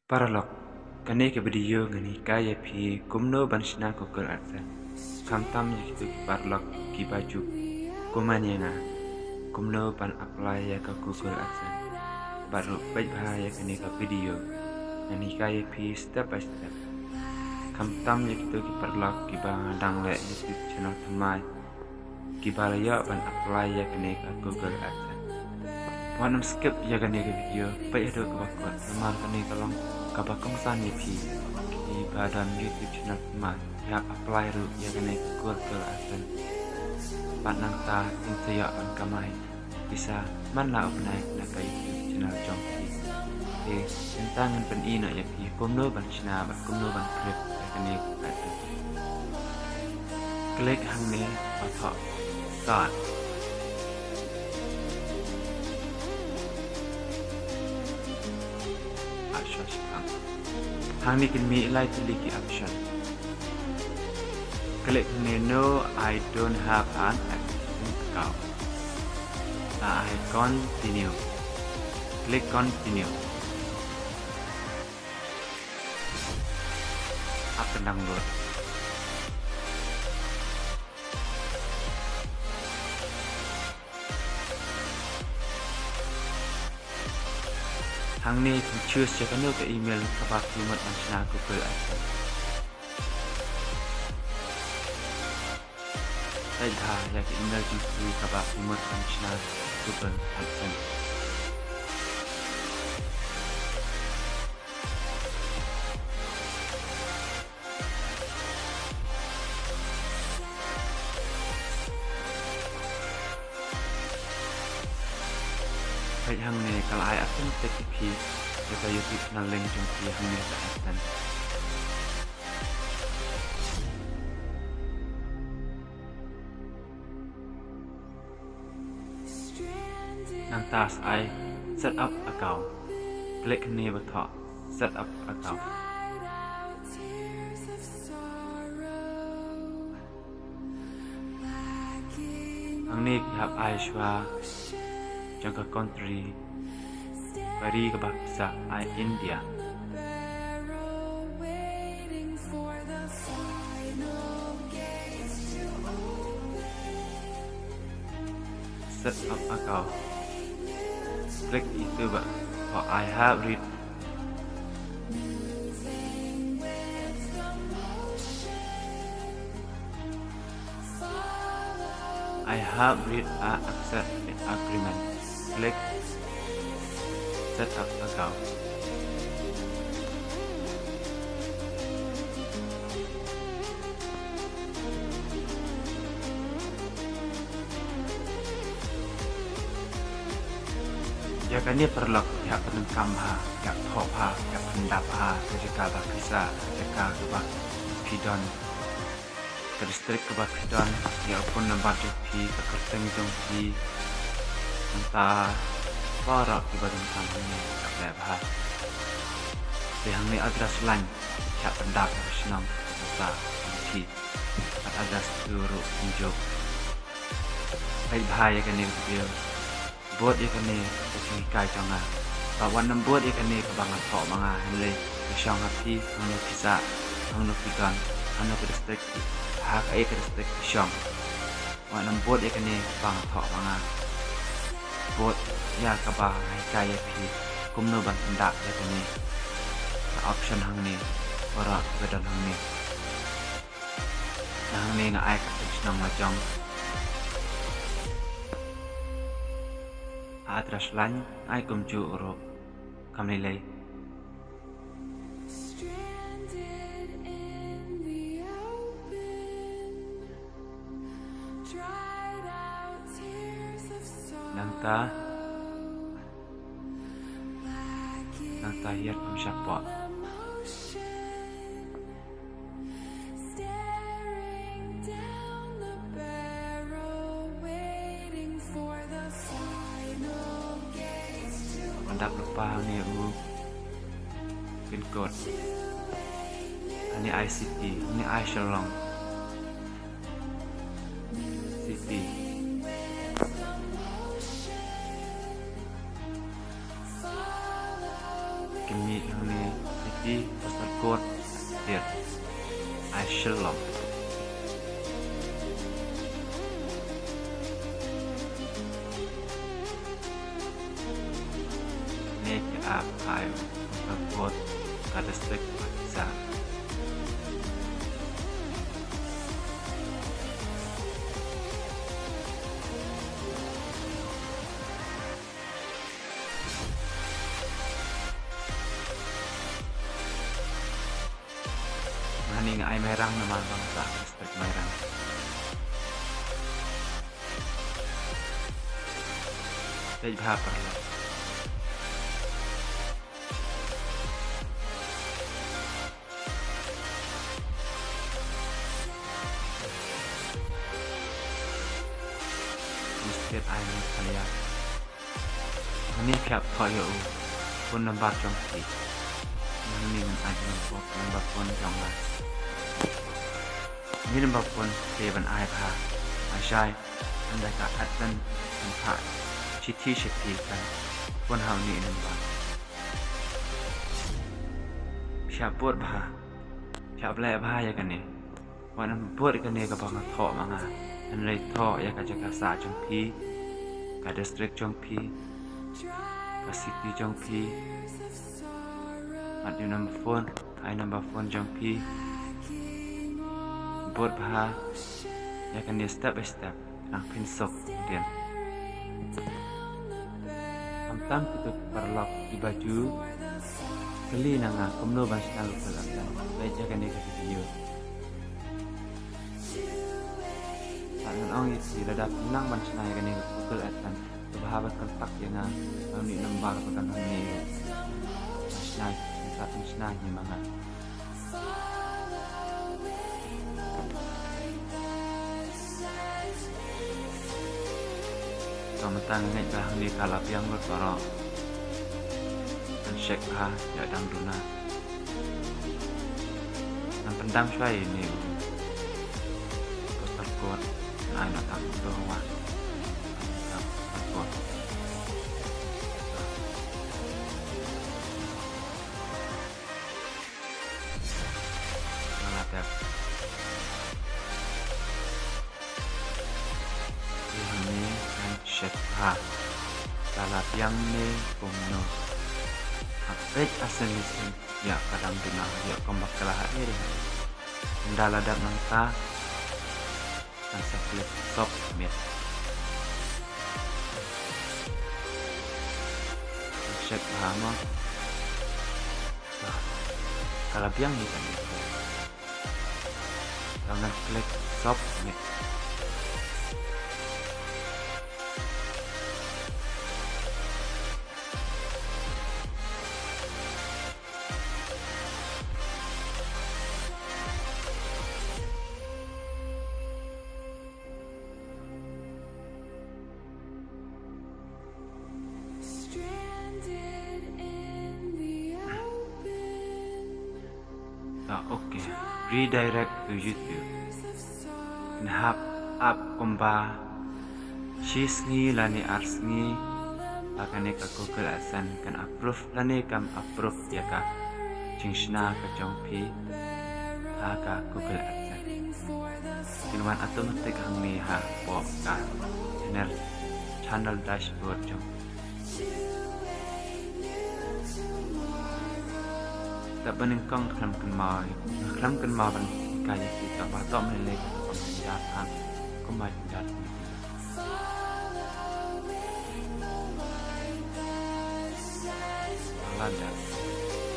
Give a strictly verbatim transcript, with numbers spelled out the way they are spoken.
Paralok, kane ka video ngan hikai ïa phi kumno ban shna Google AdSense. Khamtam ïa kito ki paralok kiba ju comment ïa nga kumno ban apply ïa ka Google AdSense. Bad ruh peit bha ïa kane ka video, ngan hikai ïa phi step by step. Khamtam ïa kito ki paralok kiba dang leh YouTube channel thymmai, kiba la ïoh ban apply ïa kane ka Google AdSense. Wat nym skip ïa kane ka video, peit haduh kaba kut, namar kane ka long kaba kongsan ïa phi kiba don YouTube channel thymmai, ïa apply ruh ïa kane ka Google AdSense. Bad nangta phin sa ïoh ban kamai pisa man la u bnai na ka YouTube channel jong phi. Te mynta ngan pyni noh ïa phi kumno ban shna bad kumno ban create ïa kane ka AdSense. Click hangne ba thoh start. Action shipang. Hangne kin mih lai tylli ki option. Click hangne, no, I don't have an existing account. I continue. Click continue. App download. Hangne phin choose ïa kano ka email kaba phi mut ban shna Google AdSense. Peit bha ïa ka email jong phi kaba phi mut ban shna Google AdSense. Peit hangne ka la ai automatic ïa phi ïa ka YouTube channel link jong phi hangne ha AdSense. Nangta sa ai set up account. Click hangne ba thoh set up account. Hangne phi hap ai shuwa jong ka country, ka ri kaba phi sa, ai India. Set up account. Click ïa ito ba thoh I have read. I have read and accept the agreement. Click set up account. Ïa kane paralok, ïa pyndonkam bha, ïa thoh bha, ïa pyndap bha ka jaka ba phi sah, ka jaka kaba phi don, ka district kaba phi don, ïa u phone number jong phi, ka kyrteng jong phi. Nangta baroh kiba donkam hangne ïa pynleh bha. Te hangne address line, ïa pyndap ïa ka shnong ba sah jong phi. Bad address tu ruh kumjuh. Peit bha ïa kane ka video. Bud ïa kane ka jinghikai jong nga. Bad wat nym bud ïa kane kaba nga thoh ma nga, hynrei ka shong ha phi, hangno phi sah, hangno phi don, hangno ka district, ha kaei ka district phi shong. Wat nym bud ïa kane kaba nga thoh ma nga. Bud ïa kaba nga hikai ïa phi kumno ban pyndap ïa kane ka option hangne, baroh kiba don hangne. Hangne nga ai ka kyrteng shnong la jong. Ha address line ai kumjuh ruh. Kam lei lei. Nangta, nangta hiar kam shapoh. Pyndap lypa hangne u pin code. Hangne ai city, hangne ai Shillong. City. Kine hangne Postal code, dir. Ai shalom. Ne ka app ai postal code ka district Pakistan. Nga ni nga ai Mairang namar ba nga sah ka district Mairang. Peit bha paralok. Mesti ai ni kalian. Ani phi hap thoh ïa u phone number jong phi. Ani ngan ai phone number phone jong nga. Ni number phone te ban ai bha. Ai shai ynda ka Advent kan phah shithi shithi kan phone ha uni number. Phi hap bud bha. Phi hap leh bha ïa kane. Wat nym bud ïa kane kaba nga thoh ma nga. Hynrei thoh ïa ka jaka sah jong phi, ka district jong phi, ka city jong phi. Wat ïa number phone, ai number phone jong phi. Bud bha ïa kane step by step. Nang phin suk dien. Khamtam kito ki paralok kiba ju kylli na nga kumno ban shna Google AdSense, peit ïa kane ka video. Ngan ong ïa phi lada phi nang ban shna ïa kane ka Google AdSense, to bha ban contact ïa nga ha uni number ba don hangne. Ban shna, ban shna hi ma nga. Ka mynta nga ngeit ba hangne ka la biang lut baroh. Ngan check bha ïa dang duna. Ngan pyndam shuwa ïa ine u postal code. Ngan ai noh tang u dong wa. Postal code. Nga la dep. Ïa hangne ngan check bha. Ka la biang ne kumno. Hap peit asem asem ïa ka dang duna ïa kumba ka la ha ri. Ynda la dep nangta. Ngan sa click submit. Check bha mo. Ka la biang hi kane. Ngan click submit. Ah, okay. Redirect to YouTube. Ngan hap ap kumba shi sngi lane ar sngi ba kane ka Google AdSense kan approve lane kam approve ïa ka jingshna ka jong phi ha ka Google AdSense. Kin wan automatic hangne hapoh ka channel, channel dashboard jong phi. Te ba nyngkong khlem kynmaw, khlem kynmaw ban hikai ïa ki, te ba to mynne ka to ban jynjar than kumba jynjar than. Lada